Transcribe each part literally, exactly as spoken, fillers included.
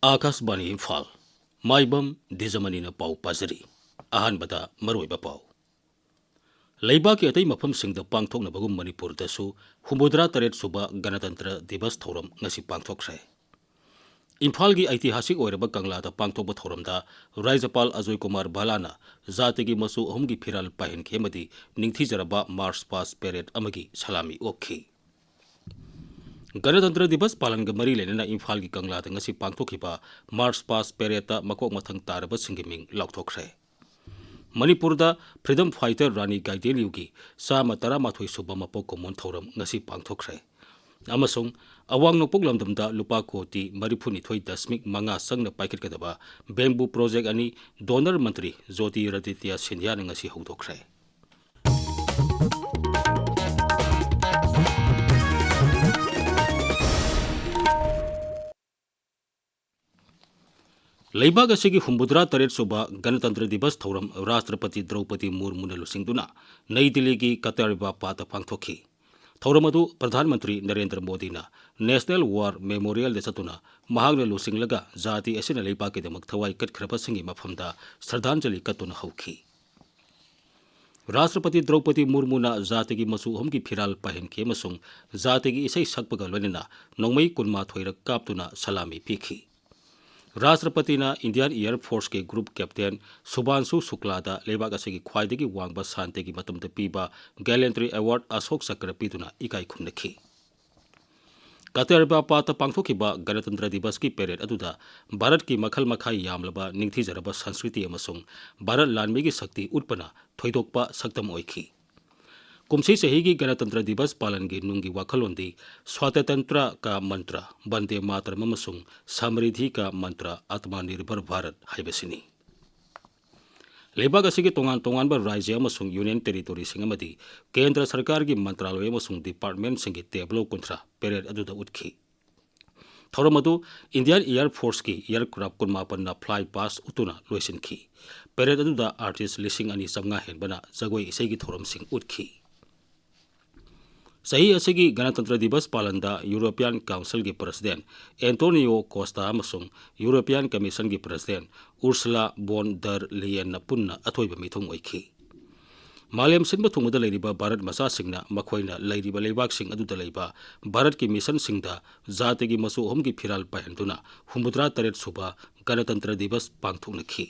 ꯑꯥꯀꯥꯁꯕꯥꯅꯤ ꯏꯝꯐꯥꯜ꯫ ꯃꯥꯏꯕꯝ ꯗꯤꯖꯃꯅꯤꯅ ꯄꯥꯎ ꯄꯥꯖꯔꯤ꯫ ꯑꯍꯥꯟꯕꯗ ꯃꯔꯨꯑꯣꯏꯕ ꯄꯥꯎ꯫ ꯂꯩꯕꯥꯛꯀꯤ ꯑꯇꯩ ꯃꯐꯝꯁꯤꯡꯗ ꯄꯥꯡꯊꯣꯛꯅꯕꯒꯨꯝ ꯃꯅꯤꯄꯨꯔꯗꯁꯨ ꯍꯨꯝꯐꯨꯇꯔꯥ ꯇꯔꯦꯠ ꯁꯨꯕ ꯒꯅꯇꯟꯇ꯭ꯔ ꯗꯤꯕꯁ ꯊꯧꯔꯝ ꯉꯁꯤ ꯄꯥꯡꯊꯣꯛꯈ꯭ꯔꯦ꯫ ꯏꯝꯐꯥꯜꯒꯤ ꯑꯩꯇꯤꯍꯥꯁꯤꯛ ꯑꯣꯏꯔꯕ ꯀꯪꯂꯥꯗ ꯄꯥꯡꯊꯣꯛꯄ ꯊꯧꯔꯝꯗ ꯔꯥꯖ꯭ꯌꯄꯥꯜ ꯑꯖꯣꯏ ꯀꯨꯃꯥꯔ ꯚꯥꯂꯥꯅ ꯖꯥꯇꯤꯒꯤ ꯃꯆꯨ ꯑꯍꯨꯝꯒꯤ ꯐꯤꯔꯥꯜ ꯄꯥꯏꯍꯟꯈꯤ ꯑꯃꯗꯤ ꯅꯤꯡꯊꯤꯖꯔꯕ ꯃꯥꯔꯆ ꯄꯥꯁ ꯄꯦꯔꯦꯗ ꯑꯃꯒꯤ ꯁꯂꯥꯃꯤ ꯑꯣꯛꯈꯤ꯫ ꯒꯅꯇꯟꯇ꯭ꯔ ꯗꯤꯕꯁ ꯄꯥꯂꯟꯒ ꯃꯔꯤ ꯂꯩꯅꯅ ꯏꯝꯐꯥꯜꯒꯤ ꯀꯪꯂꯥꯗ ꯉꯁꯤ ꯄꯥꯡꯊꯣꯛꯈꯤꯕ ꯃꯥꯔꯆ ꯄꯥꯁ ꯄꯦꯔꯦꯗꯇ ꯃꯀꯣꯛ ꯃꯊꯪ ꯇꯥꯔꯕꯁꯤꯡꯒꯤ ꯃꯤꯡ ꯂꯥꯎꯊꯣꯛꯈ꯭ꯔꯦ꯫ ꯃꯅꯤꯄꯨꯔꯗ ꯐ꯭ꯔꯤꯗꯝ ꯐꯥꯏꯇꯔ ꯔꯥꯅꯤ ꯒꯥꯏꯗꯦꯟꯂꯤꯌꯨꯒꯤ ꯆꯥꯝꯃ ꯇꯔꯥꯃꯥꯊꯣꯏ ꯁꯨꯕ ꯃꯄꯣꯛ ꯀꯨꯝꯑꯣꯟ ꯊꯧꯔꯝ ꯉꯁꯤ ꯄꯥꯡꯊꯣꯛꯈ꯭ꯔꯦ꯫ ꯑꯃꯁꯨꯡ ꯑꯋꯥꯡ ꯅꯣꯡꯄꯣꯛ ꯂꯝꯗꯝꯗ ꯂꯨꯄꯥ ꯀꯣꯇꯤ ꯃꯔꯤꯐꯨꯅꯤꯊꯣꯏ ꯗꯁꯃꯤꯛ ꯃꯉꯥ ꯆꯪꯅ ꯄꯥꯏꯈꯠꯀꯗꯕ ꯕꯦꯝꯕꯨ ꯄ꯭ꯔꯣꯖꯦꯛ ꯑꯅꯤ ꯗꯣꯅꯔ ꯃꯟꯇ꯭ꯔꯤ ꯖ꯭ꯌꯣꯇꯤꯔꯥꯗꯤꯇ꯭ꯌ ꯁꯤꯟꯙ꯭ꯌꯥꯅ ꯉꯁꯤ ꯍꯧꯗꯣꯛꯈ꯭ꯔꯦ꯫ ꯂꯩꯕꯥꯛ ꯑꯁꯤꯒꯤ ꯍꯨꯝꯐꯨꯇꯔꯥ ꯇꯔꯦꯠ ꯁꯨꯕ ꯒꯅꯇꯟꯇ꯭ꯔ ꯗꯤꯕꯁ ꯊꯧꯔꯝ ꯔꯥꯁꯇ꯭ꯔꯄꯇꯤ ꯗ꯭ꯔꯧꯄꯗꯤ ꯃꯨꯔꯃꯨꯅ ꯂꯨꯆꯤꯡꯗꯨꯅ ꯅꯩ ꯗꯤꯜꯂꯤꯒꯤ ꯀꯇꯔꯕꯥꯄꯥꯠꯇ ꯄꯥꯡꯊꯣꯛꯈꯤ꯫ ꯊꯧꯔꯝ ꯑꯗꯨ ꯄ꯭ꯔꯙꯥꯟ ꯃꯟꯇ꯭ꯔꯤ ꯅꯔꯦꯟꯗ꯭ꯔ ꯃꯣꯗꯤꯅ ꯅꯦꯁꯅꯦꯜ ꯋꯥꯔ ꯃꯦꯃꯣꯔꯤꯌꯦꯜꯗ ꯆꯠꯇꯨꯅ ꯃꯍꯥꯛꯅ ꯂꯨꯆꯤꯡꯂꯒ ꯖꯥꯇꯤ ꯑꯁꯤꯅ ꯂꯩꯕꯥꯛꯀꯤꯗꯃꯛ ꯊꯋꯥꯏ ꯀꯠꯈ꯭ꯔꯕꯁꯤꯡꯒꯤ ꯃꯐꯝꯗ ꯁ꯭ꯔꯗꯥꯟꯖꯂꯤ ꯀꯠꯇꯨꯅ ꯍꯧꯈꯤ꯫ ꯔꯥꯁꯇ꯭ꯔꯄꯇꯤ ꯗ꯭ꯔꯧꯄꯗꯤ ꯃꯨꯔꯃꯨꯅ ꯖꯥꯇꯤꯒꯤ ꯃꯆꯨ ꯑꯍꯨꯝꯒꯤ ꯐꯤꯔꯥꯜ ꯄꯥꯏꯍꯟꯈꯤ ꯑꯃꯁꯨꯡ ꯖꯥꯇꯤꯒꯤ ꯏꯁꯩ ꯁꯛꯄꯒ ꯂꯣꯏꯅꯅ ꯅꯣꯡꯃꯩ ꯀꯨꯟꯃꯥꯊꯣꯏꯔꯛ ꯀꯥꯞꯇꯨꯅ ꯁꯂꯥꯃꯤ ꯄꯤꯈꯤ꯫ ꯔꯥꯁꯇ꯭ꯔꯄꯇꯤꯅ ꯏꯟꯗꯤꯌꯥꯟ ꯑꯦꯌꯔ ꯐꯣꯔꯁꯀꯤ ꯒ꯭ꯔꯨꯞ ꯀꯦꯞꯇꯦꯟ ꯁꯨꯚꯥꯟꯁꯨ ꯁꯨꯀ꯭ꯂꯥꯗ ꯂꯩꯕꯥꯛ ꯑꯁꯤꯒꯤ ꯈ꯭ꯋꯥꯏꯗꯒꯤ ꯋꯥꯡꯕ ꯁꯥꯟꯇꯤꯒꯤ ꯃꯇꯝꯗ ꯄꯤꯕ ꯒꯦꯂꯦꯟꯇ꯭ꯔꯤ ꯑꯦꯋꯥꯔꯗ ꯑꯁꯣꯛ ꯆꯀ꯭ꯔ ꯄꯤꯗꯨꯅ ꯏꯀꯥꯏ ꯈꯨꯝꯅꯈꯤ꯫ ꯀꯇꯔꯕꯥꯄꯥꯠꯇ ꯄꯥꯡꯊꯣꯛꯈꯤꯕ ꯒꯅꯇꯟꯇ꯭ꯔ ꯗꯤꯕꯁꯀꯤ ꯄꯦꯔꯦꯗ ꯑꯗꯨꯗ ꯚꯥꯔꯠꯀꯤ ꯃꯈꯜ ꯃꯈꯥ ꯌꯥꯝꯂꯕ ꯅꯤꯡꯊꯤꯖꯔꯕ ꯁꯪꯁꯀ꯭ꯔꯤꯇꯤ ꯑꯃꯁꯨꯡ ꯚꯥꯔꯠ ꯂꯥꯟꯃꯤꯒꯤ ꯁꯛꯇꯤ ꯎꯠꯄꯅ ꯊꯣꯏꯗꯣꯛꯄ ꯁꯛꯇꯝ ꯑꯣꯏꯈꯤ꯫ ꯀꯨꯝꯁꯤ ꯆꯍꯤꯒꯤ ꯒꯅꯇꯟꯇ꯭ꯔ ꯗꯤꯕꯁ ꯄꯥꯂꯟꯒꯤ ꯅꯨꯡꯒꯤ ꯋꯥꯈꯜꯂꯣꯟꯗꯤ ꯁ꯭ꯋꯥꯇꯇꯟꯇ꯭ꯔ ꯀꯥ ꯃꯟꯇ꯭ꯔ, ꯕꯟꯗꯦ ꯃꯥꯇꯔꯝ ꯑꯃꯁꯨꯡ ꯁꯃ꯭ꯔꯤꯙꯤ ꯀꯥ ꯃꯟꯇ꯭ꯔ, ꯑꯥꯇꯃꯥ ꯅꯤꯔꯚꯔ ꯚꯥꯔꯠ ꯍꯥꯏꯕꯁꯤꯅꯤ꯫ ꯂꯩꯕꯥꯛ ꯑꯁꯤꯒꯤ ꯇꯣꯉꯥꯟ ꯇꯣꯉꯥꯟꯕ ꯔꯥꯖ꯭ꯌ ꯑꯃꯁꯨꯡ ꯌꯨꯅꯤꯌꯟ ꯇꯦꯔꯤꯇꯣꯔꯤꯁꯤꯡ ꯑꯃꯗꯤ ꯀꯦꯟꯗ꯭ꯔ ꯁꯔꯀꯥꯔꯒꯤ ꯃꯟꯇ꯭ꯔꯥꯂꯣꯏ ꯑꯃꯁꯨꯡ ꯗꯤꯄꯥꯔꯠꯃꯦꯟꯠꯁꯤꯡꯒꯤ ꯇꯦꯕ꯭ꯂꯣ ꯀꯨꯟꯊ꯭ꯔꯥ ꯄꯦꯔꯦꯗ ꯑꯗꯨꯗ ꯎꯠꯈꯤ꯫ ꯊꯧꯔꯝ ꯑꯗꯨ ꯏꯟꯗꯤꯌꯥꯟ ꯑꯦꯌꯔ ꯐꯣꯔꯁꯀꯤ ꯑꯦꯌꯔꯀ꯭ꯔꯥꯐ ꯀꯨꯟꯃꯥꯄꯟꯅ ꯐ꯭ꯂꯥꯏ ꯄꯥꯁ ꯎꯠꯇꯨꯅ ꯂꯣꯏꯁꯤꯟꯈꯤ꯫ ꯄꯦꯔꯦꯗ ꯑꯗꯨꯗ ꯑꯥꯔꯇꯤꯁ ꯂꯤꯁꯤꯡ ꯑꯅꯤ ꯆꯥꯝꯃꯉꯥ ꯍꯦꯟꯕꯅ ꯖꯒꯣꯏ ꯏꯁꯩꯒꯤ ꯊꯧꯔꯝꯁꯤꯡ ꯎꯠꯈꯤ꯫ ꯆꯍꯤ ꯑꯁꯤꯒꯤ ꯒꯅꯇꯟꯇ꯭ꯔ ꯗꯤꯕꯁ ꯄꯥꯂꯟꯗ ꯌꯨꯔꯣꯄꯤꯌꯥꯟ ꯀꯥꯎꯟꯁꯤꯜꯒꯤ ꯄ꯭ꯔꯁꯤꯗꯦꯟ ꯑꯦꯟꯇꯣꯅꯤꯌꯣ ꯀꯣꯁꯇꯥ ꯑꯃꯁꯨꯡ ꯌꯨꯔꯣꯄꯤꯌꯥꯟ ꯀꯃꯤꯁꯟꯒꯤ ꯄ꯭ꯔꯁꯤꯗꯦꯟ ꯎꯔꯁꯨꯂꯥ ꯕꯣꯟ ꯗꯔ ꯂꯤꯌꯦꯟꯅ ꯄꯨꯟꯅ ꯑꯊꯣꯏꯕ ꯃꯤꯊꯨꯡ ꯑꯣꯏꯈꯤ꯫ ꯃꯥꯂꯦꯝ ꯁꯤꯟꯕ ꯊꯨꯡꯕꯗ ꯂꯩꯔꯤꯕ ꯚꯥꯔꯠ ꯃꯆꯥꯁꯤꯡꯅ ꯃꯈꯣꯏꯅ ꯂꯩꯔꯤꯕ ꯂꯩꯕꯥꯛꯁꯤꯡ ꯑꯗꯨꯗ ꯂꯩꯕ ꯚꯥꯔꯠꯀꯤ ꯃꯤꯁꯟꯁꯤꯡꯗ ꯖꯥꯇꯤꯒꯤ ꯃꯆꯨ ꯑꯍꯨꯝꯒꯤ ꯐꯤꯔꯥꯜ ꯄꯥꯏꯍꯟꯗꯨꯅ ꯍꯨꯝꯐꯨꯇꯔꯥ ꯇꯔꯦꯠ ꯁꯨꯕ ꯒꯅꯇꯟꯇ꯭ꯔ ꯗꯤꯕꯁ ꯄꯥꯡꯊꯣꯛꯅꯈꯤ꯫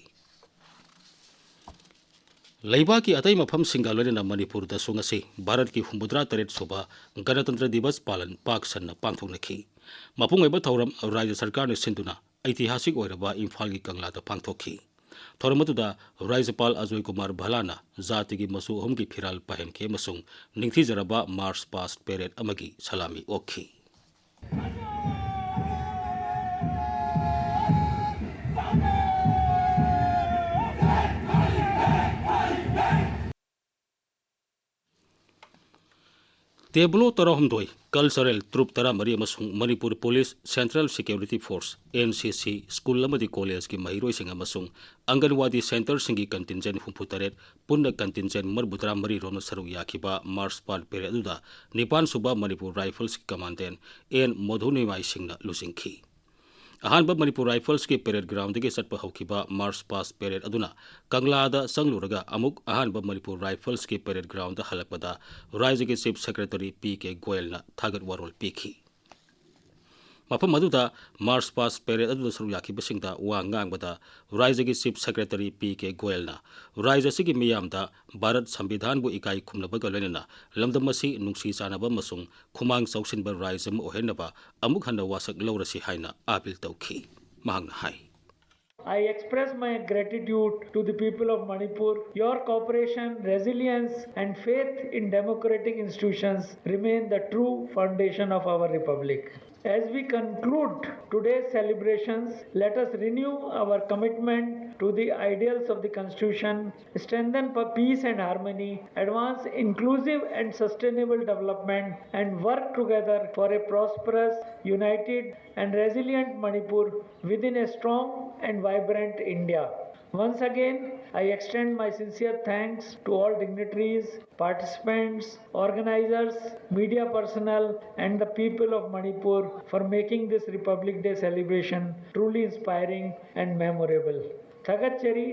ꯂꯩꯕꯥꯛꯀꯤ ꯑꯇꯩ ꯃꯐꯝꯁꯤꯡꯒ ꯂꯣꯏꯅꯅ ꯃꯅꯤꯄꯨꯔꯗꯁꯨ ꯉꯁꯤ ꯚꯥꯔꯠꯀꯤ ꯍꯨꯝꯐꯨꯇꯔꯥ ꯇꯔꯦꯠ ꯁꯨꯕ ꯒꯅꯇꯟꯇ꯭ꯔ ꯗꯤꯕꯁ ꯄꯥꯂꯟ ꯄꯥꯛ ꯁꯟꯅ ꯄꯥꯡꯊꯣꯛꯅꯈꯤ꯫ ꯃꯄꯨꯡ ꯑꯣꯏꯕ ꯊꯧꯔꯝ ꯔꯥꯖ꯭ꯌ ꯁꯔꯀꯥꯔꯅ ꯁꯤꯟꯗꯨꯅ ꯑꯩꯇꯤꯍꯥꯁꯤꯛ ꯑꯣꯏꯔꯕ ꯏꯝꯐꯥꯜꯒꯤ ꯀꯪꯂꯥꯗ ꯄꯥꯡꯊꯣꯛꯈꯤ꯫ ꯊꯧꯔꯝ ꯑꯗꯨꯗ ꯔꯥꯖ꯭ꯌꯄꯥꯜ ꯑꯖꯣꯏ ꯀꯨꯃꯥꯔ ꯚꯜꯂꯥꯅ ꯖꯥꯇꯤꯒꯤ ꯃꯆꯨ ꯑꯍꯨꯝꯒꯤ ꯐꯤꯔꯥꯜ ꯄꯥꯏꯍꯟꯈꯤ ꯑꯃꯁꯨꯡ ꯅꯤꯡꯊꯤꯖꯔꯕ ꯃꯥꯔꯆ ꯄꯥꯁ ꯄꯦꯔꯦꯗ ꯑꯃꯒꯤ ꯁꯂꯥꯃꯤ ꯑꯣꯛꯈꯤ꯫ ꯇꯦꯕ꯭ꯂꯣ ꯇꯔꯥꯍꯨꯝꯗꯣꯏ, ꯀꯜꯆꯔꯦꯜ ꯇ꯭ꯔꯨꯞ ꯇꯔꯥꯃꯔꯤ ꯑꯃꯁꯨꯡ Manipur police, central security force, N C ꯁꯤ, ꯁ꯭ꯀꯨꯜ ꯑꯃꯗꯤ ꯀꯣꯂꯦꯖꯀꯤ ꯃꯍꯩꯔꯣꯏꯁꯤꯡ ꯑꯃꯁꯨꯡ ꯑꯪꯒꯟꯋꯥꯗꯤ ꯁꯦꯟꯇꯔꯁꯤꯡꯒꯤ ꯀꯟꯇꯤꯟꯖꯦꯟ ꯍꯨꯝꯐꯨꯇꯔꯦꯠ, ꯄꯨꯟꯅ ꯀꯟꯇꯤꯟꯖꯦꯟ ꯃꯔꯤꯐꯨꯇꯔꯥ ꯃꯔꯤ ꯔꯣꯝꯅ ꯁꯔꯨꯛ ꯌꯥꯈꯤꯕ ꯃꯥꯔꯆ ꯄꯥꯁ ꯄꯦꯔꯦꯗ ꯑꯗꯨꯗ ꯅꯤꯄꯥꯟ ꯁꯨꯕ ꯃꯅꯤꯄꯨꯔ ꯔꯥꯏꯐꯜꯁꯀꯤ ꯀꯃꯥꯟꯗꯦꯟ ꯑꯦꯟ ꯃꯣꯙꯨꯅꯤꯃꯥꯏ ꯁꯤꯡꯅ ꯂꯨꯆꯤꯡꯈꯤ꯫ ꯑꯍꯥꯟꯕ ꯃꯅꯤꯄꯨꯔ ꯔꯥꯏꯐꯜꯁꯀꯤ ꯄꯦꯔꯦꯗ ꯒ꯭ꯔꯥꯎꯟꯗꯒꯤ ꯆꯠꯄ ꯍꯧꯈꯤꯕ ꯃꯥꯔꯆ ꯄꯥꯁ ꯄꯦꯔꯦꯗ ꯑꯗꯨꯅ ꯀꯪꯂꯥꯗ ꯆꯪꯂꯨꯔꯒ ꯑꯃꯨꯛ ꯑꯍꯥꯟꯕ ꯃꯅꯤꯄꯨꯔ ꯔꯥꯏꯐꯜꯁꯀꯤ ꯄꯦꯔꯦꯗ ꯒ꯭ꯔꯥꯎꯟꯗ ꯍꯜꯂꯛꯄꯗ ꯔꯥꯏꯖ꯭ꯌꯒꯤ ꯆꯤꯐ ꯁꯦꯀ꯭ꯔꯦꯇꯔꯤ ꯄꯤ ꯀꯦ ꯒꯣꯌꯜꯅ ꯊꯥꯒꯠ ꯋꯥꯔꯣꯜ ꯄꯤꯈꯤ꯫ ꯃꯐꯝ ꯑꯗꯨꯗ ꯃꯥꯔꯆ ꯄꯥꯁ ꯄꯦꯔꯦꯗ ꯑꯗꯨꯗ ꯁꯔꯨꯛ ꯌꯥꯈꯤꯕꯁꯤꯡꯗ ꯋꯥ ꯉꯥꯡꯕꯗ ꯔꯥꯏꯖ꯭ꯌꯒꯤ ꯆꯤꯐ ꯁꯦꯀ꯭ꯔꯦꯇꯔꯤ ꯄꯤ ꯀꯦ ꯒꯣꯌꯜꯅ ꯔꯥꯏꯖ꯭ꯌ ꯑꯁꯤꯒꯤ ꯃꯤꯌꯥꯝꯗ ꯚꯥꯔꯠ ꯁꯪꯕꯤꯙꯥꯟꯕꯨ ꯏꯀꯥꯏ ꯈꯨꯝꯅꯕꯒ ꯂꯣꯏꯅꯅ ꯂꯝꯗꯝ ꯑꯁꯤ ꯅꯨꯡꯁꯤ ꯆꯥꯟꯅꯕ ꯑꯃꯁꯨꯡ ꯈꯨꯃꯥꯡ ꯆꯥꯎꯁꯤꯟꯕ ꯔꯥꯏꯖ꯭ꯌ ꯑꯃ ꯑꯣꯏꯍꯟꯅꯕ ꯑꯃꯨꯛ ꯍꯟꯅ ꯋꯥꯁꯛ ꯂꯧꯔꯁꯤ ꯍꯥꯏꯅ ꯑꯥꯄꯤꯜ ꯇꯧꯈꯤ꯫ ꯃꯍꯥꯛꯅ ꯍꯥꯏ꯫ I express my gratitude to the people of Manipur. Your cooperation, resilience, and faith in democratic institutions remain the true foundation of our republic. As we conclude today's celebrations, let us renew our commitment to the ideals of the Constitution, strengthen pe-, peace and harmony, advance inclusive and sustainable development, and work together for a prosperous, united, and resilient Manipur within a strong and vibrant India. Once again, I extend my sincere thanks to all dignitaries, participants, organizers, media personnel, and the people of Manipur for making this Republic Day celebration truly inspiring and memorable. ꯊꯥꯒꯠꯆꯔꯤ꯫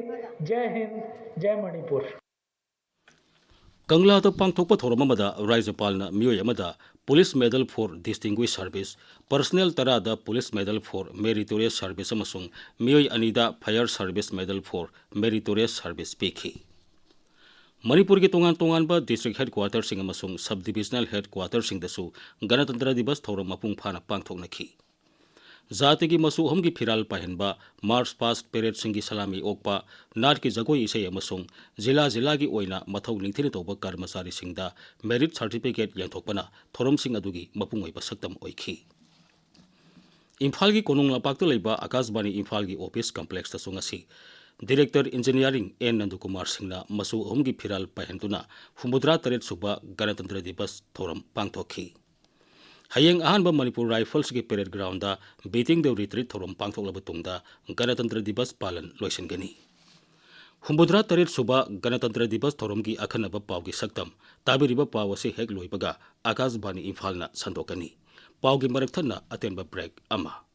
ꯖꯥꯏ ꯍꯤꯟꯗ, ꯖꯥꯏ ꯃꯅꯤꯄꯨꯔ꯫ ꯀꯪꯂꯥꯗ ꯄꯥꯡꯊꯣꯛꯄ ꯊꯧꯔꯝ ꯑꯃꯗ ꯔꯥꯖ꯭ꯌꯄꯥꯜꯅ ꯃꯤꯑꯣꯏ ꯑꯃꯗ Police Medal for Distinguished Service, personnel ꯇꯔꯥꯗ Police Medal for Meritorious Service ꯑꯃꯁꯨꯡ ꯃꯤꯑꯣꯏ ꯑꯅꯤꯗ Fire Service Medal for Meritorious Service ꯄꯤꯈꯤ꯫ ꯃꯅꯤꯄꯨꯔꯒꯤ ꯇꯣꯉꯥꯟ ꯇꯣꯉꯥꯟꯕ district headquarterꯁꯤꯡ ꯑꯃꯁꯨꯡ sub divisional headquarterꯁꯤꯡꯗꯁꯨ ꯒꯅꯇꯟꯇ꯭ꯔ ꯗꯤꯕꯁ ꯊꯧꯔꯝ ꯃꯄꯨꯡ ꯐꯥꯅ ꯄꯥꯡꯊꯣꯛꯅꯈꯤ꯫ ꯖꯥꯇꯤꯒꯤ ꯃꯆꯨ ꯑꯍꯨꯝꯒꯤ ꯐꯤꯔꯥꯜ ꯄꯥꯏꯍꯟꯕ, march past paradeꯁꯤꯡꯒꯤ ꯁꯂꯥꯃꯤ ꯑꯣꯛꯄ, ꯅꯥꯠꯀꯤ ꯖꯒꯣꯏ ꯏꯁꯩ ꯑꯃꯁꯨꯡ ꯖꯤꯂꯥ ꯖꯤꯂꯥꯒꯤ ꯑꯣꯏꯅ ꯃꯊꯧ ꯅꯤꯡꯊꯤꯅ ꯇꯧꯕ ꯀꯔꯃꯆꯥꯔꯤꯁꯤꯡꯗ merit certificate ꯌꯦꯟꯊꯣꯛꯄꯅ ꯊꯧꯔꯝꯁꯤꯡ ꯑꯗꯨꯒꯤ ꯃꯄꯨꯡ ꯑꯣꯏꯕ ꯁꯛꯇꯝ ꯑꯣꯏꯈꯤ꯫ ꯏꯝꯐꯥꯜꯒꯤ ꯀꯣꯅꯨꯡ ꯂꯝꯄꯥꯛꯇ ꯂꯩꯕ ꯑꯀꯥꯁꯕꯥꯅꯤ ꯏꯝꯐꯥꯜꯒꯤ office complexꯇꯁꯨ ꯉꯁꯤ Director Engineering ꯑꯦꯟ ꯅꯟꯗꯀꯨꯃꯥꯔ ꯁꯤꯡꯅ ꯃꯆꯨ ꯑꯍꯨꯝꯒꯤ ꯐꯤꯔꯥꯜ ꯄꯥꯏꯍꯟꯗꯨꯅ ꯍꯨꯝꯐꯨꯇꯔꯥ ꯇꯔꯦꯠ ꯁꯨꯕ ꯒꯅꯇꯟꯇ꯭ꯔ ꯗꯤꯕꯁ ꯊꯧꯔꯝ ꯄꯥꯡꯊꯣꯛꯈꯤ꯫ ꯍꯌꯦꯡ ꯑꯍꯥꯟꯕ Manipur ꯔꯥꯏꯐꯜꯁꯀꯤ parade groundꯗ Beating the Retreat ꯊꯧꯔꯝ ꯄꯥꯡꯊꯣꯛꯂꯕ ꯇꯨꯡꯗ ꯒꯅꯇꯟꯇ꯭ꯔ ꯗꯤꯕꯁ ꯄꯥꯂꯟ ꯂꯣꯏꯁꯤꯟꯒꯅꯤ꯫ ꯍꯨꯝꯐꯨꯇꯔꯥ ꯇꯔꯦꯠ ꯁꯨꯕ ꯒꯅꯇꯟꯇ꯭ꯔ ꯗꯤꯕꯁ ꯊꯧꯔꯝꯒꯤ ꯑꯈꯟꯅꯕ ꯄꯥꯎꯒꯤ ꯁꯛꯇꯝ ꯇꯥꯕꯤꯔꯤꯕ ꯄꯥꯎ ꯑꯁꯤ ꯍꯦꯛ ꯂꯣꯏꯕꯒ ꯑꯀꯥꯁꯕꯥꯅꯤ ꯏꯝꯐꯥꯜꯅ ꯁꯟꯗꯣꯛꯀꯅꯤ꯫ ꯄꯥꯎꯒꯤ ꯃꯔꯛ ꯊꯠꯅ ꯑꯇꯦꯟꯕ break ꯑꯃ꯫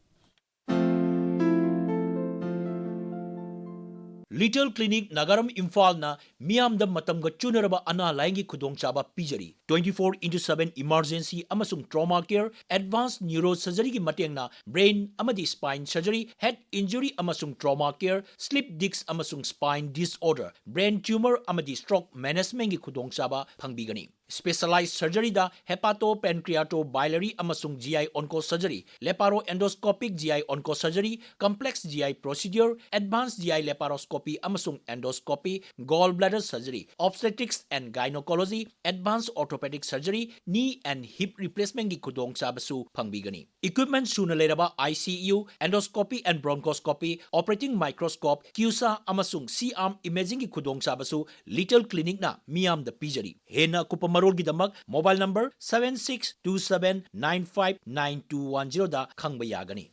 Little Clinic ꯅꯥꯒꯥꯔꯝ ꯏꯝꯐꯥꯜꯅ ꯃꯤꯌꯥꯝꯗ ꯃꯇꯝꯒ ꯆꯨꯅꯔꯕ ꯑꯅꯥ ꯂꯥꯌꯦꯡꯒꯤ ꯈꯨꯗꯣꯡꯆꯥꯕ ꯄꯤꯖꯔꯤ꯫ Twenty four into seven emergency ꯑꯃꯁꯨꯡ trauma care, advanced neurosurgeryꯒꯤ ꯃꯇꯦꯡꯅ brain ꯑꯃꯗꯤ spine surgery, head injury ꯑꯃꯁꯨꯡ trauma care, slip disc ꯑꯃꯁꯨꯡ spine disorder, brain tumor ꯑꯃꯗꯤ stroke managementꯒꯤ ꯈꯨꯗꯣꯡꯆꯥꯕ ꯐꯪꯕꯤꯒꯅꯤ꯫ Specialized surgeryꯗ hepato, pancreato, biliary ꯑꯃꯁꯨꯡ G I onco surgery, laparoendoscopic G I onco surgery, complex G I procedure, advanced G I laparoscopy ꯑꯃꯁꯨꯡ endoscopy, gallbladder surgery, obstetrics and gynecology, advanced orthopedic surgery, knee and hip replacementꯒꯤ ꯈꯨꯗꯣꯡꯆꯥꯕꯁꯨ ꯐꯪꯕꯤꯒꯅꯤ꯫ Equipment ꯁꯨꯅ ꯂꯩꯔꯕ I C U, endoscopy and bronchoscopy, operating microscope, CUSA ꯑꯃꯁꯨꯡ C-arm imagingꯒꯤ ꯈꯨꯗꯣꯡꯆꯥꯕꯁꯨ Little Clinicꯅ ꯃꯤꯌꯥꯝꯗ ꯄꯤꯖꯔꯤ꯫ ꯍꯦꯟꯅ ꯑꯀꯨꯞꯄ ꯃꯔꯣꯜꯒꯤꯗꯃꯛ mobile number seven six two seven nine five nine two one zeroꯗ ꯈꯪꯕ ꯌꯥꯒꯅꯤ꯫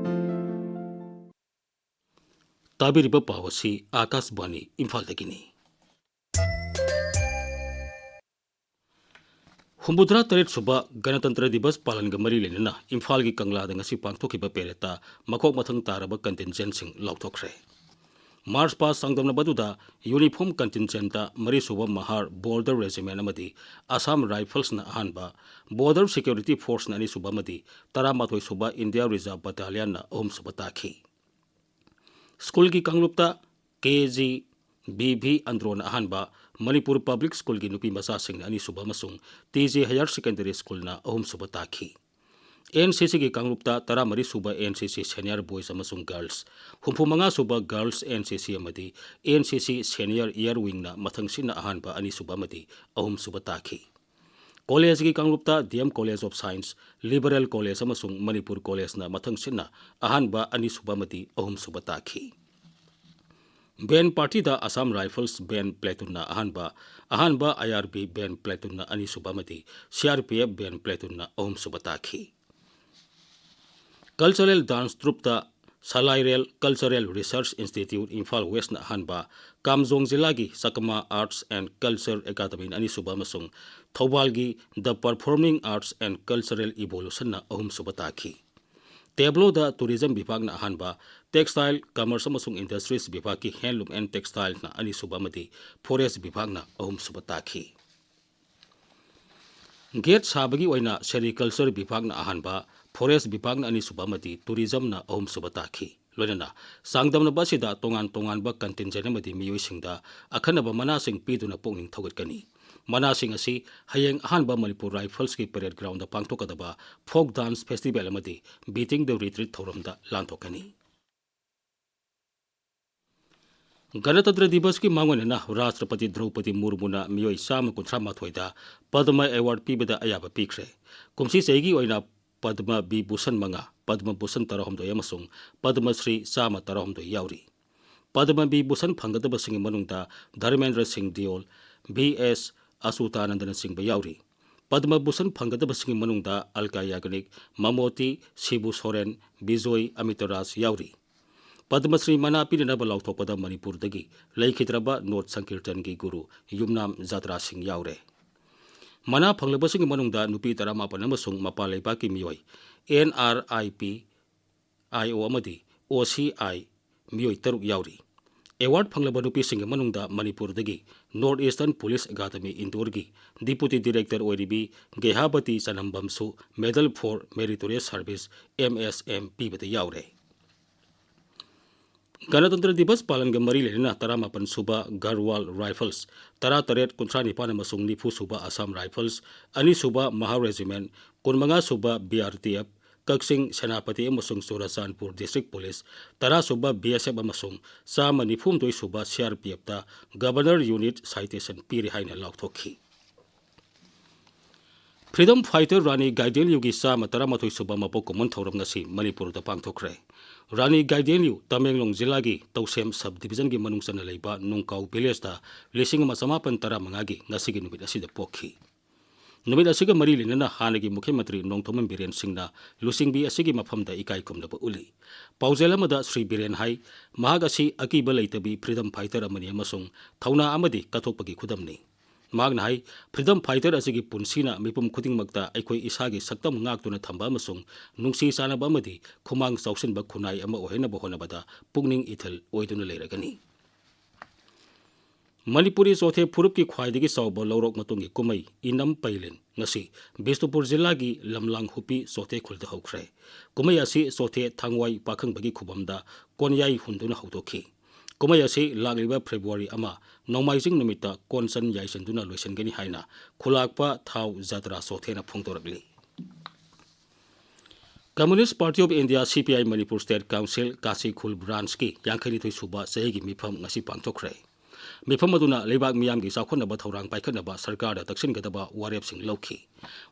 ꯇꯥꯕꯤꯔꯤꯕ ꯄꯥꯎ ꯑꯁꯤ ꯑꯥꯀꯥꯁꯕꯥꯅꯤ ꯏꯝꯐꯥꯜꯗꯒꯤꯅꯤ꯫ ꯍꯨꯝꯐꯨꯇꯔꯥ ꯇꯔꯦꯠ ꯁꯨꯕ ꯒꯅꯇꯟꯇ꯭ꯔ ꯗꯤꯕꯁ ꯄꯥꯂꯟꯒ ꯃꯔꯤ ꯂꯩꯅꯅ ꯏꯝꯐꯥꯜꯒꯤ ꯀꯪꯂꯥꯗ ꯉꯁꯤ ꯄꯥꯡꯊꯣꯛꯈꯤꯕ ꯄꯦꯔꯦꯗꯇ ꯃꯈꯣꯛ ꯃꯊꯪ ꯇꯥꯔꯕ ꯀꯟꯇꯤꯟꯖꯦꯟꯁꯤꯡ ꯂꯥꯎꯊꯣꯛꯈ꯭ꯔꯦ꯫ ꯃꯥꯔꯆ ꯄꯥꯁ ꯆꯥꯡꯗꯝꯅꯕ ꯑꯗꯨꯗ ꯌꯨꯅꯤꯐꯣꯔꯝ ꯀꯟꯇꯤꯟꯖꯦꯟꯇ ꯃꯔꯤꯁꯨꯕ ꯃꯍꯥꯔ ꯕꯣꯔꯗꯔ ꯔꯦꯖꯤꯃꯦꯟ ꯑꯃꯗꯤ ꯑꯁꯥꯝ ꯔꯥꯏꯐꯜꯁꯅ ꯑꯍꯥꯟꯕ, ꯕꯣꯔꯗꯔ ꯁꯦꯀ꯭ꯌꯨꯔꯤꯇꯤ ꯐꯣꯔꯁꯅ ꯑꯅꯤꯁꯨꯕ ꯑꯃꯗꯤ ꯇꯔꯥꯃꯥꯊꯣꯏ ꯁꯨꯕ ꯏꯟꯗꯤꯌꯥ ꯔꯤꯖꯥꯔꯚ ꯕꯠꯇꯥꯂꯤꯌꯟꯅ ꯑꯍꯨꯝꯁꯨꯕ ꯇꯥꯈꯤ꯫ ꯁ꯭ꯀꯨꯜꯒꯤ ꯀꯥꯡꯂꯨꯞꯇ ꯀꯦ ꯖꯤ ꯕꯤ ꯚꯤ ꯑꯟꯗ꯭ꯔꯣꯅ ꯑꯍꯥꯟꯕ, ꯃꯅꯤꯄꯨꯔ ꯄꯕ꯭ꯂꯤꯛ ꯁ꯭ꯀꯨꯜꯒꯤ ꯅꯨꯄꯤ ꯃꯆꯥꯁꯤꯡꯅ ꯑꯅꯤꯁꯨꯕ ꯑꯃꯁꯨꯡ ꯇꯤ ꯖꯦ ꯍꯥꯌꯔ ꯁꯦꯀꯦꯟꯗꯔꯤ ꯁ꯭ꯀꯨꯜꯅ ꯑꯍꯨꯝꯁꯨꯕ ꯇꯥꯈꯤ꯫ ꯑꯦꯟ ꯁꯤ ꯁꯤꯒꯤ ꯀꯥꯡꯂꯨꯞꯇ ꯇꯔꯥꯃꯔꯤ ꯁꯨꯕ ꯑꯦꯟ ꯁꯤ ꯁꯤ ꯁꯦꯅꯤꯌꯔ ꯕꯣꯏꯁ ꯑꯃꯁꯨꯡ ꯒꯔꯜꯁ, ꯍꯨꯝꯐꯨ ꯃꯉꯥ ꯁꯨꯕ ꯒꯔꯜꯁ ꯑꯦꯟ ꯁꯤ ꯁꯤ ꯑꯃꯗꯤ ꯑꯦꯟ ꯁꯤ ꯁꯤ ꯁꯦꯅꯤꯌꯔ ꯏꯌꯔ ꯋꯤꯡꯅ ꯃꯊꯪꯁꯤꯠꯅ ꯑꯍꯥꯟꯕ, ꯑꯅꯤꯁꯨꯕ ꯑꯃꯗꯤ ꯑꯍꯨꯝꯁꯨꯕ ꯇꯥꯈꯤ꯫ ꯀꯣꯂꯦꯖꯒꯤ ꯀꯥꯡꯂꯨꯞꯇ D M college of science, liberal college ꯑꯃꯁꯨꯡ ꯃꯅꯤꯄꯨꯔ ꯀꯣꯂꯦꯖꯅ ꯃꯊꯪꯁꯤꯠꯅ ꯑꯍꯥꯟꯕ, ꯑꯅꯤꯁꯨꯕ ꯑꯃꯗꯤ ꯑꯍꯨꯝꯁꯨꯕ ꯇꯥꯈꯤ꯫ ꯕꯦꯟ ꯄꯥꯔꯇꯤꯗ ꯑꯁꯥꯝ ꯔꯥꯏꯐꯜꯁ ꯕꯦꯟ ꯄ꯭ꯂꯦꯇꯨꯟꯅ ꯑꯍꯥꯟꯕ, ꯑꯍꯥꯟꯕ ꯑꯥꯏ ꯑꯥꯔ ꯕꯤ ꯕꯦꯟ ꯄ꯭ꯂꯦꯇꯨꯟꯅ ꯑꯅꯤꯁꯨꯕ ꯑꯃꯗꯤ ꯁꯤ ꯑꯥꯔ ꯄꯤ ꯑꯦꯐ ꯕꯦꯟ ꯄ꯭ꯂꯦꯇꯨꯟꯅ ꯑꯍꯨꯝꯁꯨꯕ ꯇꯥꯈꯤ꯫ ꯀꯜꯆꯔꯦꯜ ꯗꯥꯟꯁ ꯇ꯭ꯔꯨꯞꯇ ꯁꯂꯥꯏꯔꯦꯜ ꯀꯜꯆꯔꯦꯜ ꯔꯤꯁꯔꯆ ꯏꯟꯁꯇꯤꯇ꯭ꯌꯨꯠ ꯏꯝꯐꯥꯜ ꯋꯦꯁꯅ ꯑꯍꯥꯟꯕ, ꯀꯥꯝꯖꯣꯡ ꯖꯤꯂꯥꯒꯤ ꯆꯀꯃꯥ ꯑꯥꯔꯠꯁ ꯑꯦꯟ ꯀꯜꯆꯔ ꯑꯦꯀꯥꯗꯃꯤꯅ ꯑꯅꯤꯁꯨꯕ ꯑꯃꯁꯨꯡ ꯊꯧꯕꯥꯜꯒꯤ the performing arts and cultural ꯏꯚꯣꯂꯨꯁꯟꯅ ꯑꯍꯨꯝꯁꯨꯕ ꯇꯥꯈꯤ꯫ ꯇꯦꯕ꯭ꯂꯣꯗ ꯇꯨꯔꯤꯖꯝ ꯕꯤꯚꯥꯒꯅ ꯑꯍꯥꯟꯕ, ꯇꯦꯛꯁꯇꯥꯏꯜ, ꯀꯃꯔꯁ ꯑꯃꯁꯨꯡ ꯏꯟꯗꯁꯇ꯭ꯔꯤꯁ ꯕꯤꯚꯥꯒꯀꯤ ꯍꯦꯟꯂꯨꯝ ꯑꯦꯟ ꯇꯦꯛꯁꯇꯥꯏꯜꯅ ꯑꯅꯤꯁꯨꯕ ꯑꯃꯗꯤ ꯐꯣꯔꯦꯁ ꯕꯤꯚꯥꯒꯅ ꯑꯍꯨꯝꯁꯨꯕ ꯇꯥꯈꯤ꯫ ꯒꯦꯠ ꯁꯥꯕꯒꯤ ꯑꯣꯏꯅ ꯁꯦꯔꯤꯀꯜꯆꯔ ꯕꯤꯚꯥꯒꯅ ꯑꯍꯥꯟꯕ, ꯐꯣꯔꯦꯁ ꯕꯤꯚꯥꯒꯅ ꯑꯅꯤꯁꯨꯕ ꯑꯃꯗꯤ ꯇꯨꯔꯤꯖꯝꯅ ꯑꯍꯨꯝꯁꯨꯕ ꯇꯥꯈꯤ꯫ ꯂꯣꯏꯅꯅ ꯆꯥꯡꯗꯝꯅꯕ ꯑꯁꯤꯗ ꯇꯣꯉꯥꯟ ꯇꯣꯉꯥꯟꯕ ꯀꯟꯇꯤꯟꯖꯦꯟ ꯑꯃꯗꯤ ꯃꯤꯑꯣꯏꯁꯤꯡꯗ ꯑꯈꯟꯅꯕ ꯃꯅꯥꯁꯤꯡ ꯄꯤꯗꯨꯅ ꯄꯨꯛꯅꯤꯡ ꯊꯧꯒꯠꯀꯅꯤ꯫ ꯃꯅꯥꯁꯤꯡ ꯑꯁꯤ ꯍꯌꯦꯡ ꯑꯍꯥꯟꯕ ꯃꯅꯤꯄꯨꯔ ꯔꯥꯏꯐꯜꯁꯀꯤ ꯄꯦꯔꯦꯗ ꯒ꯭ꯔꯥꯎꯟꯗ ꯄꯥꯡꯊꯣꯛꯀꯗꯕ ꯐꯣꯛ ꯗꯥꯟꯁ ꯐꯦꯁꯇꯤꯚꯦꯜ ꯑꯃꯗꯤ ꯕꯤꯇꯤꯡ ꯗ ꯔꯤꯇ꯭ꯔꯤꯠ ꯊꯧꯔꯝꯗ ꯂꯥꯟꯊꯣꯛꯀꯅꯤ꯫ ꯒꯅꯇꯟꯇ꯭ꯔ ꯗꯤꯕꯁꯀꯤ ꯃꯥꯡꯑꯣꯏꯅꯅ ꯔꯥꯁꯇ꯭ꯔꯄꯇꯤ ꯗ꯭ꯔꯧꯄꯗꯤ ꯃꯨꯔꯃꯨꯅ ꯃꯤꯑꯣꯏ ꯆꯥꯝꯃ ꯀꯨꯟꯊ꯭ꯔꯥ ꯃꯥꯊꯣꯏꯗ ꯄꯗꯃ ꯑꯦꯋꯥꯔꯗ ꯄꯤꯕꯗ ꯑꯌꯥꯕ ꯄꯤꯈ꯭ꯔꯦ꯫ ꯀꯨꯝꯁꯤ ꯆꯍꯤꯒꯤ ꯑꯣꯏꯅ ꯄꯗꯃ ꯕꯤꯚꯨꯁꯟ ꯃꯉꯥ, ꯄꯗꯃ ꯚꯨꯁꯟ ꯇꯔꯥꯍꯨꯝꯗꯣꯏ ꯑꯃꯁꯨꯡ ꯄꯗꯃ ꯁ꯭ꯔꯤ ꯆꯥꯝꯃ ꯇꯔꯥꯍꯨꯝꯗꯣꯏ ꯌꯥꯎꯔꯤ꯫ ꯄꯗꯃ ꯕꯤꯚꯨꯁꯟ ꯐꯪꯒꯗꯕꯁꯤꯡꯒꯤ ꯃꯅꯨꯡꯗ ꯙꯔꯃꯦꯟꯗ꯭ꯔ ꯁꯤꯡ ꯗꯤꯑꯣꯜ, ꯚꯤ ꯑꯦꯁ ꯑꯆꯨꯇꯥꯅꯟꯗꯅꯆꯤꯡꯕ ꯌꯥꯎꯔꯤ꯫ ꯄꯗꯃ ꯚꯨꯁꯟ ꯐꯪꯒꯗꯕꯁꯤꯡꯒꯤ ꯃꯅꯨꯡꯗ ꯑꯜꯀꯥ ꯌꯥꯒꯅꯤꯛ, ꯃꯃꯣꯇꯤ, ꯁꯤꯕꯨ ꯁꯣꯔꯦꯟ, ꯕꯤꯖꯣꯏ ꯑꯃꯤꯇꯔꯥꯖ ꯌꯥꯎꯔꯤ꯫ ꯄꯗꯃꯁ꯭ꯔꯤ ꯃꯅꯥ ꯄꯤꯅꯅꯕ ꯂꯥꯎꯊꯣꯛꯄꯗ ꯃꯅꯤꯄꯨꯔꯗꯒꯤ ꯂꯩꯈꯤꯗ꯭ꯔꯕ ꯅꯣꯔꯠ ꯁꯪꯀꯤꯔꯇꯟꯒꯤ ꯒꯨꯔꯨ ꯌꯨꯝꯅꯥꯝ ꯖꯥꯇ꯭ꯔꯥꯁꯤꯡ ꯌꯥꯎꯔꯦ꯫ ꯃꯅꯥ ꯐꯪꯂꯕꯁꯤꯡꯒꯤ ꯃꯅꯨꯡꯗ ꯅꯨꯄꯤ ꯇꯔꯥꯃꯥꯄꯟ ꯑꯃꯁꯨꯡ ꯃꯄꯥꯟ ꯂꯩꯕꯥꯛꯀꯤ ꯃꯤꯑꯣꯏ, and R I P, I O ꯑꯃꯗꯤ ꯑꯣ ꯁꯤ ꯑꯥꯏ ꯃꯤꯑꯣꯏ ꯇꯔꯨꯛ ꯌꯥꯎꯔꯤ꯫ ꯑꯦꯋꯥꯔꯗ ꯐꯪꯂꯕ ꯅꯨꯄꯤꯁꯤꯡꯒꯤ ꯃꯅꯨꯡꯗ ꯃꯅꯤꯄꯨꯔꯗꯒꯤ North Eastern Police Academy ꯏꯟꯗꯣꯔꯒꯤ ꯗꯤꯄꯨꯇꯤ ꯗꯤꯔꯦꯛꯇꯔ ꯑꯣꯏꯔꯤꯕꯤ ꯒꯦꯍꯥꯕꯇꯤ ꯆꯅꯝꯕꯝꯁꯨ Medal for Meritorious Service, M S M, ꯄꯤꯕꯗ ꯌꯥꯎꯔꯦ꯫ ꯒꯅꯇꯟꯇ꯭ꯔ ꯗꯤꯕꯁ ꯄꯥꯂꯟꯒ ꯃꯔꯤ ꯂꯩꯅꯅ ꯇꯔꯥꯃꯥꯄꯟ ꯁꯨꯕ ꯒꯔꯋꯥꯜ ꯔꯥꯏꯐꯜꯁ, ꯇꯔꯥꯇꯔꯦꯠ, ꯀꯨꯟꯊ꯭ꯔꯥ ꯅꯤꯄꯥꯟ ꯑꯃꯁꯨꯡ ꯅꯤꯐꯨ ꯁꯨꯕ ꯑꯁꯥꯝ ꯔꯥꯏꯐꯜꯁ, ꯑꯅꯤ ꯁꯨꯕ ꯃꯍꯥ ꯔꯦꯖꯤꯃꯦꯟꯠ, ꯀꯨꯟꯃꯉꯥ ꯁꯨꯕ ꯕꯤ ꯑꯥꯔ ꯇꯤ ꯑꯦꯐ, ꯀꯛꯆꯤꯡ, ꯁꯦꯅꯥꯄꯇꯤ ꯑꯃꯁꯨꯡ ꯆꯨꯔꯆꯥꯟꯄꯨꯔ ꯗꯤꯁꯇ꯭ꯔꯤꯛ ꯄꯨꯂꯤꯁ, ꯇꯔꯥ ꯁꯨꯕ ꯕꯤ ꯑꯦꯁ ꯑꯦꯐ ꯑꯃꯁꯨꯡ ꯆꯥꯝꯃ ꯅꯤꯐꯨ ꯍꯨꯝꯗꯣꯏ ꯁꯨꯕ ꯁꯤ ꯑꯥꯔ ꯄꯤ ꯑꯦꯐꯇ Governor Unit Citation ꯄꯤꯔꯦ ꯍꯥꯏꯅ ꯂꯥꯎꯊꯣꯛꯈꯤ꯫ Freedom Fighter ꯔꯥꯅꯤ ꯒꯥꯏꯗꯦꯟꯂꯤꯌꯨꯒꯤ ꯆꯥꯝꯃ ꯇꯔꯥꯃꯥꯊꯣꯏ ꯁꯨꯕ ꯃꯄꯣꯛ ꯀꯨꯝꯑꯣꯟ ꯊꯧꯔꯝ ꯉꯁꯤ ꯃꯅꯤꯄꯨꯔꯗ ꯄꯥꯡꯊꯣꯛꯈ꯭ꯔꯦ꯫ ꯔꯥꯅꯤ ꯒꯥꯏꯗꯦꯟꯂꯤꯌꯨ ꯇꯃꯦꯡꯂꯣꯡ ꯖꯤꯂꯥꯒꯤ ꯇꯧꯁꯦꯝ ꯁꯕ ꯗꯤꯕꯤꯖꯟꯒꯤ ꯃꯅꯨꯡ ꯆꯟꯅ ꯂꯩꯕ ꯅꯨꯡꯀꯥꯎ ꯚꯤꯂꯦꯖꯇ ꯂꯤꯁꯤꯡ ꯑꯃ ꯆꯃꯥꯄꯟ ꯇꯔꯥꯃꯉꯥꯒꯤ ꯉꯁꯤꯒꯤ ꯅꯨꯃꯤꯠ ꯑꯁꯤꯗ ꯄꯣꯛꯈꯤ꯫ ꯅꯨꯃꯤꯠ ꯑꯁꯤꯒ ꯃꯔꯤ ꯂꯩꯅꯅ ꯍꯥꯟꯅꯒꯤ ꯃꯨꯈ꯭ꯌ ꯃꯟꯇ꯭ꯔꯤ ꯅꯣꯡꯊꯣꯝꯕꯝ ꯕꯤꯔꯦꯟ ꯁꯤꯡꯅ ꯂꯨꯆꯤꯡꯕꯤ ꯑꯁꯤꯒꯤ ꯃꯐꯝꯗ ꯏꯀꯥꯏ ꯈꯨꯝꯅꯕ ꯎꯠꯂꯤ꯫ ꯄꯥꯎꯖꯦꯜ ꯑꯃꯗ ꯁ꯭ꯔꯤ ꯕꯤꯔꯦꯟ ꯍꯥꯏ, ꯃꯍꯥꯛ ꯑꯁꯤ ꯑꯀꯤꯕ ꯂꯩꯇꯕꯤ freedom fighter ꯑꯃꯅꯤ ꯑꯃꯁꯨꯡ ꯊꯧꯅꯥ ꯑꯃꯗꯤ ꯀꯠꯊꯣꯛꯄꯒꯤ ꯈꯨꯗꯝꯅꯤ꯫ ꯃꯍꯥꯛꯅ ꯍꯥꯏ, freedom fighter ꯑꯁꯤꯒꯤ ꯄꯨꯟꯁꯤꯅ ꯃꯤꯄꯨꯝ ꯈꯨꯗꯤꯡꯃꯛꯇ ꯑꯩꯈꯣꯏ ꯏꯁꯥꯒꯤ ꯁꯛꯇꯝ ꯉꯥꯛꯇꯨꯅ ꯊꯝꯕ ꯑꯃꯁꯨꯡ ꯅꯨꯡꯁꯤ ꯆꯥꯟꯅꯕ ꯑꯃꯗꯤ ꯈꯨꯃꯥꯡ ꯆꯥꯎꯁꯤꯟꯕ ꯈꯨꯟꯅꯥꯏ ꯑꯃ ꯑꯣꯏꯍꯟꯅꯕ ꯍꯣꯠꯅꯕꯗ ꯄꯨꯛꯅꯤꯡ ꯏꯊꯤꯜ ꯑꯣꯏꯗꯨꯅ ꯂꯩꯔꯒꯅꯤ꯫ ꯃꯅꯤꯄꯨꯔꯤ ꯆꯣꯊꯦ ꯐꯨꯔꯨꯞꯀꯤ ꯈ꯭ꯋꯥꯏꯗꯒꯤ ꯆꯥꯎꯕ ꯂꯧꯔꯣꯛ ꯃꯇꯨꯡꯒꯤ ꯀꯨꯝꯍꯩ ꯏꯅꯝ ꯄꯩꯂꯦꯟ ꯉꯁꯤ ꯕꯤꯁꯅꯨꯄꯨꯔ ꯖꯤꯂꯥꯒꯤ ꯂꯝꯂꯥꯡ ꯍꯨꯄꯤ ꯆꯣꯊꯦ ꯈꯨꯜꯗ ꯍꯧꯈ꯭ꯔꯦ꯫ ꯀꯨꯝꯍꯩ ꯑꯁꯤ ꯆꯣꯊꯦ ꯊꯥꯡꯋꯥꯏ ꯄꯥꯈꯪꯕꯒꯤ ꯈꯨꯕꯝꯗ ꯀꯣꯟꯌꯥꯏ ꯍꯨꯟꯗꯨꯅ ꯍꯧꯗꯣꯛꯈꯤ꯫ ꯀꯨꯝꯍꯩ ꯑꯁꯤ ꯂꯥꯛꯂꯤꯕ ꯐꯦꯕ꯭ꯔꯨꯋꯥꯔꯤ ꯑꯃ, ꯅꯣꯡꯃꯥꯏꯖꯤꯡ ꯅꯨꯃꯤꯠꯇ ꯀꯣꯟꯆꯟ ꯌꯥꯏꯁꯤꯟꯗꯨꯅ ꯂꯣꯏꯁꯤꯟꯒꯅꯤ ꯍꯥꯏꯅ ꯈꯨꯂꯥꯛꯄ ꯊꯥꯎ ꯖꯥꯇ꯭ꯔꯥ ꯆꯣꯊꯦꯅ ꯐꯣꯡꯗꯣꯔꯛꯂꯤ꯫ Communist Party of India, ꯁꯤ P I, Manipur State Council ꯀꯥꯁꯤ ꯈꯨꯜ ꯕ꯭ꯔꯥꯟꯁꯀꯤ ꯌꯥꯡꯈꯩꯅꯤꯊꯣꯏ ꯁꯨꯕ ꯆꯍꯤꯒꯤ ꯃꯤꯐꯝ ꯉꯁꯤ ꯄꯥꯡꯊꯣꯛꯈ꯭ꯔꯦ꯫ ꯃꯤꯐꯝ ꯑꯗꯨꯅ ꯂꯩꯕꯥꯛ ꯃꯤꯌꯥꯝꯒꯤ ꯆꯥꯎꯈꯠꯅꯕ ꯊꯧꯔꯥꯡ ꯄꯥꯏꯈꯠꯅꯕ ꯁꯔꯀꯥꯔꯗ ꯇꯛꯁꯤꯟꯒꯗꯕ ꯋꯥꯔꯦꯞꯁꯤꯡ ꯂꯧꯈꯤ꯫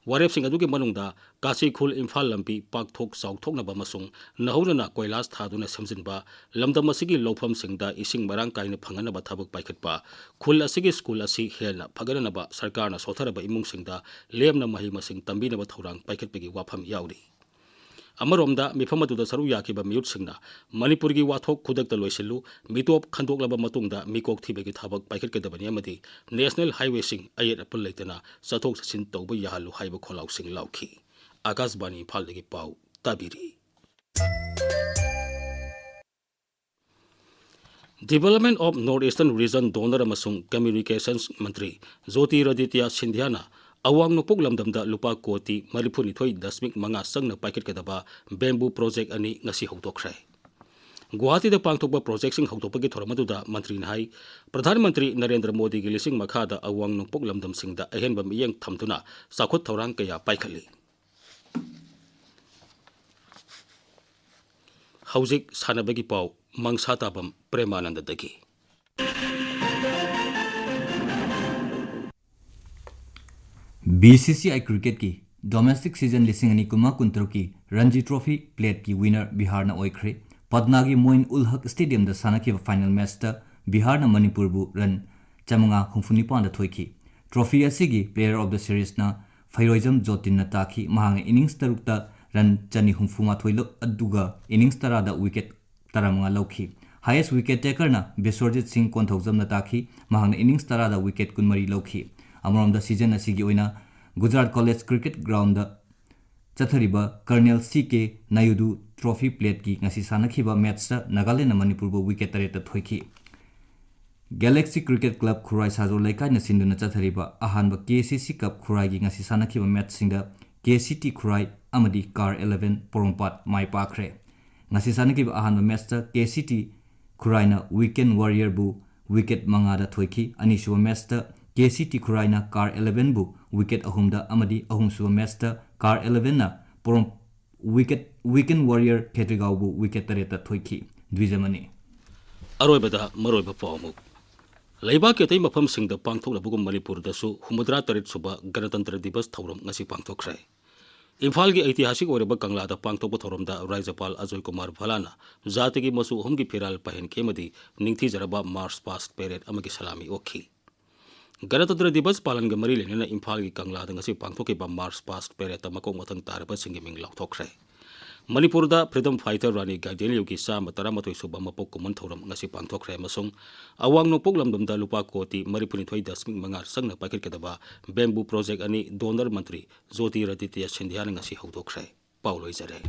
ꯋꯥꯔꯦꯞꯁꯤꯡ ꯑꯗꯨꯒꯤ ꯃꯅꯨꯡꯗ ꯀꯥꯁꯤ ꯈꯨꯜ ꯏꯝꯐꯥꯜ ꯂꯝꯕꯤ ꯄꯥꯛꯊꯣꯛ ꯆꯥꯎꯊꯣꯛꯅꯕ ꯑꯃꯁꯨꯡ ꯅꯧꯍꯧꯅꯅ ꯀꯣꯏꯂꯥꯁ ꯊꯥꯗꯨꯅ ꯁꯦꯝꯖꯤꯟꯕ, ꯂꯝꯗꯝ ꯑꯁꯤꯒꯤ ꯂꯧꯐꯝꯁꯤꯡꯗ ꯏꯁꯤꯡ ꯃꯔꯥꯡ ꯀꯥꯏꯅ ꯐꯪꯍꯟꯅꯕ ꯊꯕꯛ ꯄꯥꯏꯈꯠꯄ, ꯈꯨꯜ ꯑꯁꯤꯒꯤ ꯁ꯭ꯀꯨꯜ ꯑꯁꯤ ꯍꯦꯟꯅ ꯐꯒꯠꯅꯅꯕ ꯁꯔꯀꯥꯔꯅ ꯁꯣꯠꯊꯔꯕ ꯏꯃꯨꯡꯁꯤꯡꯗ ꯂꯦꯝꯅ ꯃꯍꯩ ꯃꯁꯤꯡ ꯇꯝꯕꯤꯅꯕ ꯊꯧꯔꯥꯡ ꯄꯥꯏꯈꯠꯄꯒꯤ ꯋꯥꯐꯝ ꯌꯥꯎꯔꯤ꯫ ꯑꯃꯔꯣꯝꯗ, ꯃꯤꯐꯝ ꯑꯗꯨꯗ ꯁꯔꯨꯛ ꯌꯥꯈꯤꯕ ꯃꯤꯍꯨꯠꯁꯤꯡꯅ ꯃꯅꯤꯄꯨꯔꯒꯤ ꯋꯥꯊꯣꯛ ꯈꯨꯗꯛꯇ ꯂꯣꯏꯁꯤꯜꯂꯨ, ꯃꯤꯇꯣꯞ ꯈꯟꯗꯣꯛꯂꯕ ꯃꯇꯨꯡꯗ ꯃꯤꯀꯣꯛ ꯊꯤꯕꯒꯤ ꯊꯕꯛ ꯄꯥꯏꯈꯠꯀꯗꯕꯅꯤ ꯑꯃꯗꯤ ꯅꯦꯁꯅꯦꯜ ꯍꯥꯏꯋꯦꯁꯤꯡ ꯑꯌꯦꯠ ꯑꯄꯟ ꯂꯩꯇꯅ ꯆꯠꯊꯣꯛ ꯆꯠꯁꯤꯟ ꯇꯧꯕ ꯌꯥꯍꯜꯂꯨ ꯍꯥꯏꯕ ꯈꯣꯜꯂꯥꯎꯁꯤꯡ ꯂꯥꯎꯈꯤ꯫ ꯑꯥꯀꯥꯁꯕꯥꯅꯤ ꯏꯝꯐꯥꯜꯗꯒꯤ ꯄꯥꯎ ꯇꯥꯕꯤꯔꯤ꯫ Development of North Eastern Region Donor ꯑꯃꯁꯨꯡ Communications ꯃꯟꯇ꯭ꯔꯤ ꯖꯣꯇꯤꯔꯥꯗꯤꯇ꯭ꯌ ꯁꯤꯟꯙ꯭ꯌꯥꯅ ꯑꯋꯥꯡ ꯅꯣꯡꯄꯣꯛ ꯂꯝꯗꯝꯗ ꯂꯨꯄꯥ ꯀꯣꯇꯤ ꯃꯔꯤꯐꯨꯅꯤꯊꯣꯏ ꯗꯁꯃꯤꯛ ꯃꯉꯥ ꯆꯪꯅ ꯄꯥꯏꯈꯠꯀꯗꯕ bamboo project ꯑꯅꯤ ꯉꯁꯤ ꯍꯧꯗꯣꯛꯈ꯭ꯔꯦ꯫ ꯒꯨꯋꯥꯍꯥꯇꯤꯗ ꯄꯥꯡꯊꯣꯛꯄ projectꯁꯤꯡ ꯍꯧꯗꯣꯛꯄꯒꯤ ꯊꯧꯔꯝ ꯑꯗꯨꯗ ꯃꯟꯇ꯭ꯔꯤꯅ ꯍꯥꯏ, ꯄ꯭ꯔꯙꯥꯟ ꯃꯟꯇ꯭ꯔꯤ ꯅꯔꯦꯟꯗ꯭ꯔ ꯃꯣꯗꯤꯒꯤ ꯂꯤꯁꯤꯡ ꯃꯈꯥꯗ ꯑꯋꯥꯡ ꯅꯣꯡꯄꯣꯛ ꯂꯝꯗꯝꯁꯤꯡꯗ ꯑꯍꯦꯟꯕ ꯃꯤꯠꯌꯦꯡ ꯊꯝꯗꯨꯅ ꯆꯥꯎꯈꯠ ꯊꯧꯔꯥꯡ ꯀꯌꯥ ꯄꯥꯏꯈꯠꯂꯤ꯫ ꯍꯧꯖꯤꯛ ꯁꯥꯟꯅꯕꯒꯤ ꯄꯥꯎ, ꯃꯪꯁꯥ ꯇꯥꯕꯝ ꯄ꯭ꯔꯦꯃꯥꯅꯟꯗꯗꯒꯤ꯫ B C C I cricketꯀꯤ domestic season ꯂꯤꯁꯤꯡ ꯑꯅꯤ ꯀꯨꯟꯃꯉꯥ ꯀꯨꯟꯇꯔꯨꯛꯀꯤ ꯔꯟꯖꯤ Trophy plateꯀꯤ winner ꯕꯤꯍꯥꯔꯅ ꯑꯣꯏꯈ꯭ꯔꯦ꯫ ꯄꯠꯅꯥꯒꯤ ꯃꯣꯏꯟ ꯎꯜ ꯍꯛ Stadiumꯗ ꯁꯥꯟꯅꯈꯤꯕ final matchꯇ ꯕꯤꯍꯥꯔꯅ ꯃꯅꯤꯄꯨꯔꯕꯨ run ꯆꯥꯃꯉꯥ ꯍꯨꯝꯐꯨ ꯅꯤꯄꯥꯟꯗ ꯊꯣꯏꯈꯤ꯫ Trophy ꯑꯁꯤꯒꯤ Player of the Seriesꯅ ꯐꯩꯔꯣꯏꯖꯝ ꯖꯣꯇꯤꯟꯅ ꯇꯥꯈꯤ꯫ ꯃꯍꯥꯛꯅ innings ꯇꯔꯨꯛꯇ run ꯆꯅꯤ ꯍꯨꯝꯐꯨ ꯃꯥꯊꯣꯏ ꯂꯧ-, ꯑꯗꯨꯒ innings ꯇꯔꯥꯗ wicket ꯇꯔꯥꯃꯉꯥ ꯂꯧꯈꯤ꯫ Highest wicket takerꯅ ꯕꯤꯁ꯭ꯋꯔꯖꯤꯠ ꯁꯤꯡ ꯀꯣꯟꯊꯧꯖꯝꯅ ꯇꯥꯈꯤ꯫ ꯃꯍꯥꯛꯅ innings ꯇꯔꯥꯗ wicket ꯀꯨꯟꯃꯔꯤ ꯂꯧꯈꯤ꯫ ꯑꯃꯔꯣꯝꯗ season ꯑꯁꯤꯒꯤ ꯑꯣꯏꯅ ꯒꯨꯖꯔꯥꯠ College Cricket Groundꯗ ꯆꯠꯊꯔꯤꯕ Colonel ꯁꯤ ꯀꯦ ꯅꯥꯌꯨꯗꯨ Trophy plateꯀꯤ ꯉꯁꯤ ꯁꯥꯟꯅꯈꯤꯕ matchꯇ ꯅꯥꯒꯥꯂꯦꯟꯗꯅ ꯃꯅꯤꯄꯨꯔꯕꯨ wicket ꯇꯔꯦꯠꯇ ꯊꯣꯏꯈꯤ꯫ Galaxy Cricket Club ꯈꯨꯔꯥꯏ ꯁꯥꯖꯣꯜ ꯂꯩꯀꯥꯏꯅ ꯁꯤꯟꯗꯨꯅ ꯆꯠꯊꯔꯤꯕ ꯑꯍꯥꯟꯕ ꯀꯦ ꯁꯤ ꯁꯤ Cup ꯈꯨꯔꯥꯏꯒꯤ ꯉꯁꯤ ꯁꯥꯟꯅꯈꯤꯕ matchꯁꯤꯡꯗ ꯀꯦ ꯁꯤ ꯇꯤ ꯈꯨꯔꯥꯏ ꯑꯃꯗꯤ ꯀꯥꯔ eleven ꯄꯣꯔꯣꯝꯄꯥꯠ ꯃꯥꯏ ꯄꯥꯛꯈ꯭ꯔꯦ꯫ ꯉꯁꯤ ꯁꯥꯟꯅꯈꯤꯕ ꯑꯍꯥꯟꯕ matchꯇ ꯀꯦ ꯁꯤ ꯇꯤ ꯈꯨꯔꯥꯏꯅ Weekend Warriorꯕꯨ wicket ꯃꯉꯥꯗ ꯊꯣꯏꯈꯤ꯫ ꯑꯅꯤꯁꯨꯕ matchꯇ ꯀꯦ ꯁꯤ ꯇꯤ ꯈꯨꯔꯥꯏꯅ ꯀꯥꯔ elevenꯕꯨ wicket ꯑꯍꯨꯝꯗ ꯑꯃꯗꯤ ꯑꯍꯨꯝꯁꯨꯕ matchꯇ ꯀꯥꯔ elevenꯅ ꯄꯣꯔꯣꯝ-, wicket, Weekend Warrior ꯈꯦꯇ꯭ꯔꯤꯒꯥꯎꯕꯨ wicket ꯇꯔꯦꯠꯇ ꯊꯣꯏꯈꯤ꯫ ꯗ꯭ꯋꯤꯖꯃꯅꯤ꯫ ꯑꯔꯣꯏꯕꯗ ꯃꯔꯨꯑꯣꯏꯕ ꯄꯥꯎ ꯑꯃꯨꯛ꯫ ꯂꯩꯕꯥꯛꯀꯤ ꯑꯇꯩ ꯃꯐꯝꯁꯤꯡꯗ ꯄꯥꯡꯊꯣꯛꯅꯕꯒꯨꯝ ꯃꯅꯤꯄꯨꯔꯗꯁꯨ ꯍꯨꯝꯐꯨꯇꯔꯥ ꯇꯔꯦꯠ ꯁꯨꯕ ꯒꯅꯇꯟꯇ꯭ꯔ ꯗꯤꯕꯁ ꯊꯧꯔꯝ ꯉꯁꯤ ꯄꯥꯡꯊꯣꯛꯈ꯭ꯔꯦ꯫ ꯏꯝꯐꯥꯜꯒꯤ ꯑꯩꯇꯤꯍꯥꯁꯤꯛ ꯑꯣꯏꯔꯕ ꯀꯪꯂꯥꯗ ꯄꯥꯡꯊꯣꯛꯄ ꯊꯧꯔꯝꯗ ꯔꯥꯖ꯭ꯌꯄꯥꯜ ꯑꯖꯣꯏ ꯀꯨꯃꯥꯔ ꯚꯂꯥꯅ ꯖꯥꯇꯤꯒꯤ ꯃꯆꯨ ꯑꯍꯨꯝꯒꯤ ꯐꯤꯔꯥꯜ ꯄꯥꯏꯍꯟꯈꯤ ꯑꯃꯗꯤ ꯅꯤꯡꯊꯤꯖꯔꯕ March Past Parade ꯑꯃꯒꯤ ꯁꯂꯥꯃꯤ ꯑꯣꯛꯈꯤ꯫ ꯒꯅꯇꯟꯇ꯭ꯔ ꯗꯤꯕꯁ ꯄꯥꯂꯟꯒ ꯃꯔꯤ ꯂꯩꯅꯅ ꯏꯝꯐꯥꯜꯒꯤ ꯀꯪꯂꯥꯗ ꯉꯁꯤ ꯄꯥꯡꯊꯣꯛꯈꯤꯕ March Past Paradeꯇ ꯃꯀꯣꯛ ꯃꯊꯪ ꯇꯥꯔꯕꯁꯤꯡꯒꯤ ꯃꯤꯡ ꯂꯥꯎꯊꯣꯛꯈ꯭ꯔꯦ꯫ ꯃꯅꯤꯄꯨꯔꯗ Freedom Fighter ꯔꯥꯅꯤ ꯒꯥꯏꯗꯦꯟꯂꯤꯌꯨꯒꯤ ꯆꯥꯝꯃ ꯇꯔꯥꯃꯥꯊꯣꯏ ꯁꯨꯕ ꯃꯄꯣꯛ ꯀꯨꯝꯑꯣꯟ ꯊꯧꯔꯝ ꯉꯁꯤ ꯄꯥꯡꯊꯣꯛꯈ꯭ꯔꯦ ꯑꯃꯁꯨꯡ ꯑꯋꯥꯡ ꯅꯣꯡꯄꯣꯛ ꯂꯝꯗꯝꯗ ꯂꯨꯄꯥ ꯀꯣꯇꯤ ꯃꯔꯤꯐꯨꯅꯤꯊꯣꯏ ꯗꯁꯃꯤꯛ ꯃꯉꯥ ꯆꯪꯅ ꯄꯥꯏꯈꯠꯀꯗꯕ bamboo project ꯑꯅꯤ ꯗꯣꯅꯔ ꯃꯟꯇ꯭ꯔꯤ ꯖꯣꯇꯤꯔꯥꯗꯤꯇ꯭ꯌ ꯁꯤꯟꯙꯤꯌꯥꯅ ꯉꯁꯤ ꯍꯧꯗꯣꯛꯈ꯭ꯔꯦ꯫ ꯄꯥꯎ ꯂꯣꯏꯖꯔꯦ꯫